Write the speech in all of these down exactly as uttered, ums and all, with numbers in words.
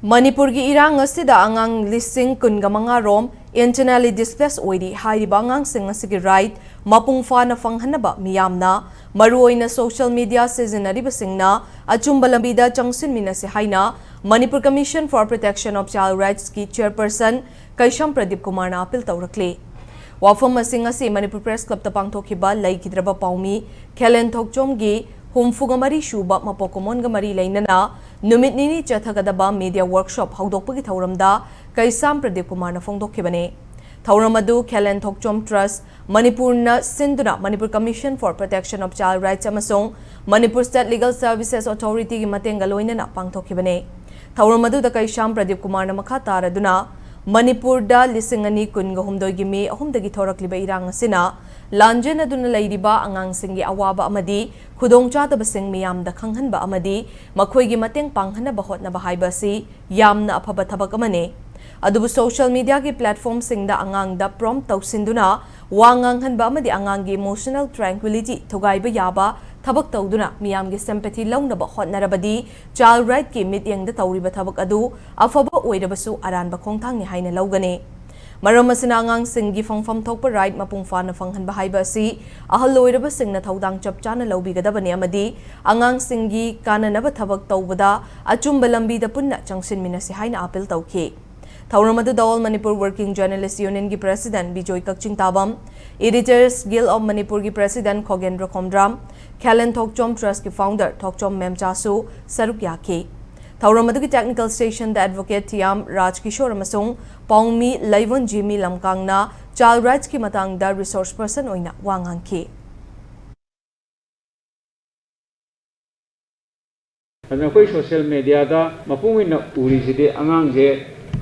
ꯃꯅꯤꯄꯨꯔꯒꯤ ꯏꯔꯥꯡ ꯑꯁꯤꯗ ꯑꯉꯥꯡ ꯂꯤꯁꯤꯡ ꯀꯨꯟꯒ ꯃꯉꯥ ꯔꯣꯝ internally displaced ꯑꯣꯏꯔꯤ꯫ ꯍꯥꯏꯔꯤꯕ ꯑꯉꯥꯡꯁꯤꯡ ꯑꯁꯤꯒꯤ right ꯃꯄꯨꯡ ꯐꯥꯅ ꯐꯪꯍꯟꯅꯕ ꯃꯤꯌꯥꯝꯅ ꯃꯔꯨꯑꯣꯏꯅ social media ꯁꯤꯖꯤꯟꯅꯔꯤꯕꯁꯤꯡꯅ ꯑꯆꯨꯝꯕ ꯂꯝꯕꯤꯗ ꯆꯪꯁꯤꯟꯃꯤꯟꯅꯁꯤ ꯍꯥꯏꯅ Manipur Commission for Protection of Child Rights ꯀꯤ chairperson ꯀꯩꯁꯥꯝ ꯄ꯭ꯔꯗꯤꯞ ꯀꯨꯃꯥꯔꯅ appeal ꯇꯧꯔꯛꯂꯤ꯫ ꯋꯥꯐꯝ ꯑꯁꯤ ꯉꯁꯤ ꯃꯅꯤꯄꯨꯔ Press Club ꯇ ꯄꯥꯡꯊꯣꯛꯈꯤꯕ ꯂꯩꯈꯤꯗ꯭ꯔꯕ ꯄꯥꯎꯃꯤ ꯈꯦꯂꯦꯟ ꯊꯣꯛꯆꯣꯝꯒꯤ ꯍꯨꯝꯐꯨꯒ ꯃꯔꯤ ꯁꯨꯕ ꯃꯄꯣꯛ ꯀꯨꯝꯑꯣꯟꯒ ꯃꯔꯤ ꯂꯩꯅꯅ ꯅꯨꯃꯤꯠ ꯅꯤꯅꯤ ꯆꯠꯊꯒꯗꯕ media workshop ꯍꯧꯗꯣꯛꯄꯒꯤ ꯊꯧꯔꯝꯗ ꯀꯩꯁꯥꯝ ꯄ꯭ꯔꯗꯤꯞ ꯀꯨꯃꯥꯔꯅ ꯐꯣꯡꯗꯣꯛꯈꯤꯕꯅꯤ꯫ ꯊꯧꯔꯝ ꯑꯗꯨ ꯈꯦꯂꯦꯟ ꯊꯣꯛꯆꯣꯝ Trust ꯃꯅꯤꯄꯨꯔꯅ ꯁꯤꯟꯗꯨꯅ Manipur Commission for Protection of Child Rights ꯑꯃꯁꯨꯡ Manipur State Legal Services Authority ꯒꯤ ꯃꯇꯦꯡꯒ ꯂꯣꯏꯅꯅ ꯄꯥꯡꯊꯣꯛꯈꯤꯕꯅꯤ꯫ ꯊꯧꯔꯝ ꯑꯗꯨꯗ ꯀꯩꯁꯥꯝ ꯄ꯭ꯔꯗꯤꯞ ꯀꯨꯃꯥꯔꯅ ꯃꯈꯥ ꯇꯥꯔꯗꯨꯅ ꯃꯅꯤꯄꯨꯔꯗ ꯂꯤꯁꯤꯡ ꯑꯅꯤ ꯀꯨꯟꯒ ꯍꯨꯝꯗꯣꯏꯒꯤ ꯃꯦ ꯑꯍꯨꯝꯗꯒꯤ ꯊꯣꯔꯛꯂꯤꯕ ꯏꯔꯥꯡ ꯑꯁꯤꯅ ꯂꯥꯟꯖꯦꯟꯅꯗꯨꯅ ꯂꯩꯔꯤꯕ ꯑꯉꯥꯡꯁꯤꯡꯒꯤ ꯑꯋꯥꯕ ꯑꯃꯗꯤ ꯈꯨꯗꯣꯡꯆꯥꯗꯕꯁꯤꯡ ꯃꯤꯌꯥꯝꯗ ꯈꯪꯍꯟꯕ ꯑꯃꯗꯤ ꯃꯈꯣꯏꯒꯤ ꯃꯇꯦꯡ ꯄꯥꯡꯍꯟꯅꯕ ꯍꯣꯠꯅꯕ ꯍꯥꯏꯕ ꯑꯁꯤ ꯌꯥꯝꯅ ꯑꯐꯕ ꯊꯕꯛ ꯑꯃꯅꯤ꯫ ꯑꯗꯨꯕꯨ social media ꯒꯤ platform ꯁꯤꯡꯗ ꯑꯉꯥꯡꯗ prompt ꯇꯧꯁꯤꯟꯗꯨꯅ ꯋꯥ ꯉꯥꯡꯍꯟꯕ ꯑꯃꯗꯤ ꯑꯉꯥꯡꯒꯤ emotional tranquility ꯊꯨꯒꯥꯏꯕ ꯌꯥꯕ ꯊꯕꯛ ꯇꯧꯗꯨꯅ ꯃꯤꯌꯥꯝꯒꯤ sympathy ꯂꯧꯅꯕ ꯍꯣꯠꯅꯔꯕꯗꯤ child right ꯀꯤ ꯃꯤꯠꯌꯦꯡꯗ ꯇꯧꯔꯤꯕ ꯊꯕꯛ ꯑꯗꯨ ꯑꯐꯕ ꯑꯣꯏꯔꯕꯁꯨ ꯑꯔꯥꯟꯕ ꯈꯣꯡꯊꯥꯡꯅꯤ ꯍꯥꯏꯅ ꯂꯧꯒꯅꯤ꯫ ꯃꯔꯝ ꯑꯁꯤꯅ ꯑꯉꯥꯡꯁꯤꯡꯒꯤ ꯐꯪꯐꯝ ꯊꯣꯛꯄ right ꯃꯄꯨꯡ ꯐꯥꯅ ꯐꯪꯍꯟꯕ ꯍꯥꯏꯕ ꯑꯁꯤ ꯑꯍꯜ ꯑꯣꯏꯔꯕꯁꯤꯡꯅ ꯊꯧꯗꯥꯡ ꯆꯞ ꯆꯥꯅ ꯂꯧꯕꯤꯒꯗꯕꯅꯤ ꯑꯃꯗꯤ ꯑꯉꯥꯡꯁꯤꯡꯒꯤ ꯀꯥꯟꯅꯅꯕ ꯊꯕꯛ ꯇꯧꯕꯗ ꯑꯆꯨꯝꯕ ꯂꯝꯕꯤꯗ ꯄꯨꯟꯅ ꯆꯪꯁꯤꯟꯃꯤꯟꯅꯁꯤ ꯍꯥꯏꯅ appeal ꯇꯧꯈꯤ꯫ ꯊꯧꯔꯝ ꯑꯗꯨꯗ All Manipur Working Journalist Union ꯒꯤ President Bijoy Kakching ꯇꯥꯕꯝ, Editors Guild of Manipur ꯒꯤ President ꯈꯣꯒꯦꯟꯗ꯭ꯔ ꯈꯣꯝꯗ꯭ꯔꯥꯝ, ꯈꯦꯂꯦꯟ ꯊꯣꯛꯆꯣꯝ Trust ꯀꯤ founder ꯊꯣꯛꯆꯣꯝ ꯃꯦꯝꯆꯥꯁꯨ ꯁꯔꯨꯛ ꯌꯥꯈꯤ꯫ ꯊꯧꯔꯝ ꯑꯗꯨꯒꯤ technical session ꯗ advocate ꯊꯤꯌꯥꯝ ꯔꯥꯖ ꯀꯤꯁꯣꯔ ꯑꯃꯁꯨꯡ ꯄꯥꯎꯃꯤ ꯂꯩꯕꯣꯟ ꯖꯤꯃꯤ ꯂꯝꯀꯥꯡꯅ child rights ꯀꯤ ꯃꯇꯥꯡꯗ resource person ꯑꯣꯏꯅ ꯋꯥ ꯉꯥꯡꯈꯤ꯫ ꯑꯗꯨꯅ ꯑꯩꯈꯣꯏ social media ꯗ ꯃꯄꯨꯡ ꯑꯣꯏꯅ ꯎꯔꯤꯁꯤꯗꯤ ꯑꯉꯥꯡꯁꯦ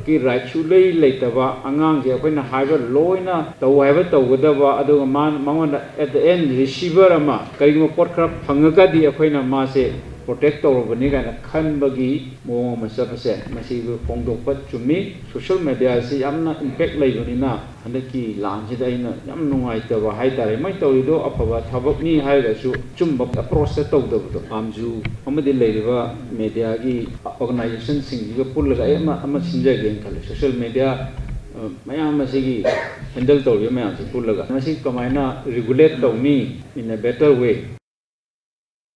ꯀꯤ right ꯁꯨꯡꯂꯩ ꯂꯩꯇꯕ, ꯑꯉꯥꯡꯁꯦ ꯑꯩꯈꯣꯏꯅ ꯍꯥꯏꯕ ꯂꯣꯏꯅ ꯇꯧ ꯍꯥꯏꯕ ꯇꯧꯒꯗꯕ, ꯑꯗꯨꯒ ꯃꯥ-, ꯃꯉꯣꯟꯗ at the end receiver ꯑꯃ, ꯀꯔꯤꯒꯨꯝꯕ ꯄꯣꯠ ꯈꯔ ꯐꯪꯉꯒꯗꯤ ꯑꯩꯈꯣꯏꯅ ꯃꯥꯁꯦ ꯄ꯭ꯔꯣꯇꯦꯛ ꯇꯧꯔꯕꯅꯤ ꯀꯥꯏꯅ ꯈꯟꯕꯒꯤ ꯃꯑꯣꯡ ꯑꯃ ꯆꯠꯄꯁꯦ, ꯃꯁꯤꯕꯨ ꯐꯣꯡꯗꯣꯛꯄ ꯆꯨꯝꯃꯤ꯫ ꯁꯣꯁꯤꯌꯦꯜ ꯃꯦꯗꯤꯌꯥꯁꯤ ꯌꯥꯝꯅ ꯏꯝꯄꯦꯛ ꯂꯩꯕꯅꯤꯅ, ꯍꯟꯗꯛꯀꯤ ꯂꯥꯟꯁꯤꯗ ꯑꯩꯅ ꯌꯥꯝ ꯅꯨꯡꯉꯥꯏꯇꯕ ꯍꯥꯏꯇꯥꯔꯦ꯫ ꯃꯣꯏ ꯇꯧꯔꯤꯗꯣ ꯑꯐꯕ ꯊꯕꯛꯅꯤ ꯍꯥꯏꯔꯒꯁꯨ, ꯑꯆꯨꯝꯕ ꯑꯦꯄ꯭ꯔꯣꯆꯇ ꯇꯧꯗꯕꯗꯣ꯫ ꯄꯥꯝꯖꯨ ꯑꯃꯗꯤ ꯂꯩꯔꯤꯕ ꯃꯦꯗꯤꯌꯥꯒꯤ ꯑꯣꯔꯒꯅꯥꯏꯖꯦꯁꯟꯁꯤꯡꯁꯤꯒ ꯄꯨꯜꯂꯒ ꯑꯩ ꯑꯃ, ꯑꯃ ꯁꯤꯟꯖꯒꯦꯅ ꯈꯜꯂꯦ꯫ ꯁꯣꯁꯤꯌꯦꯜ ꯃꯦꯗꯤꯌꯥ, ꯑ, ꯃꯌꯥꯝ ꯑꯁꯤꯒꯤ ꯍꯦꯟꯗꯜ ꯇꯧꯔꯤꯕ ꯃꯌꯥꯝꯁꯤ ꯄꯨꯜꯂꯒ ꯃꯁꯤ ꯀꯃꯥꯏꯅ ꯔꯤꯒꯨꯂꯦꯠ ꯇꯧꯅꯤ in a better way?